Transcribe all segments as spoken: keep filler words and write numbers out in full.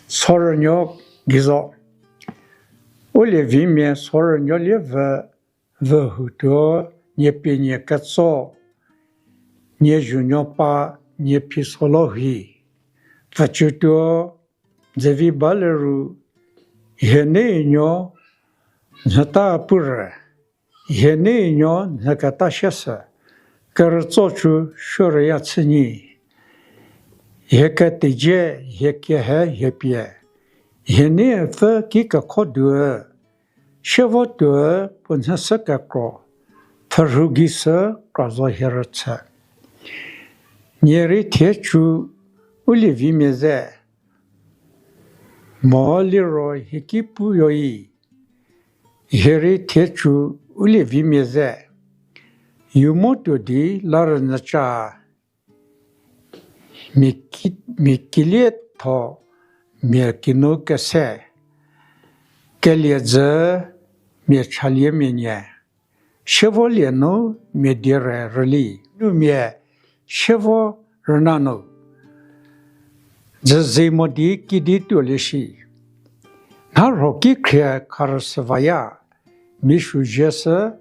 Sorünuo geizo. U Lievimia sorünuolie vü, vühu tuo, nie pie nie ketso, nie zhunuo pa, nie phi solo hi. Pfücü tuo, zevi ba le ru, hie neinuo, nhüta purü, hie neinuo nhüketa shieshü, kerütso cü suorüya chü nyi. Hie keteicie, hie kehe, hie pie. Hie neipfü ki kekho duü, shievo tuoü puo nhüshü kekro, pfhürhu gei sü kra zo hie rüchü. Nie rei thie cü u Lievimia ze, mo liro hie ki pu yoyi. Hie rei thie cü u Lievimia ze, yu mo tuo di la rünyüca, mia ki, mia kilietho mia kinu kese, kelie dzü mia chaliemia nie, shievolie nu mia die re rüli, nu mia shievo rüna nu, dzüzie mo di kidi tuolie shi. Nha rho ki khrie kharüsüvaya, mia shuzie sü,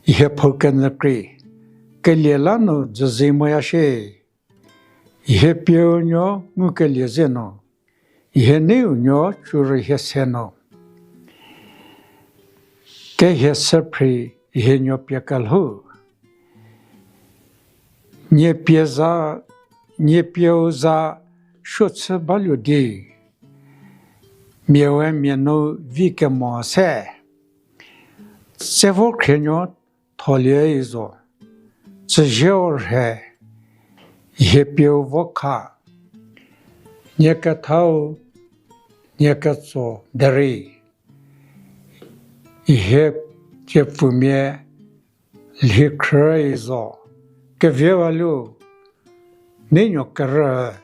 hie phou kenyü krei, kelie la nu dzüzie moya shie. Hie pieu nuo ngukelie ze nu, hie neiu nuo cü rei hie se nu, kehie sü phri hie nuo pie kelhou. Nie pie za, nie pieu za suo chü baluo di, mia we mia nu vi kemo se, tse vo khrienuo tholie i zo, tsüzieu rhe, hie pieu vo kha, nie kethau, nie ketso derei, hie tsiepfumia lhi khrü i zo, kevieu a lu, neinuo kerü,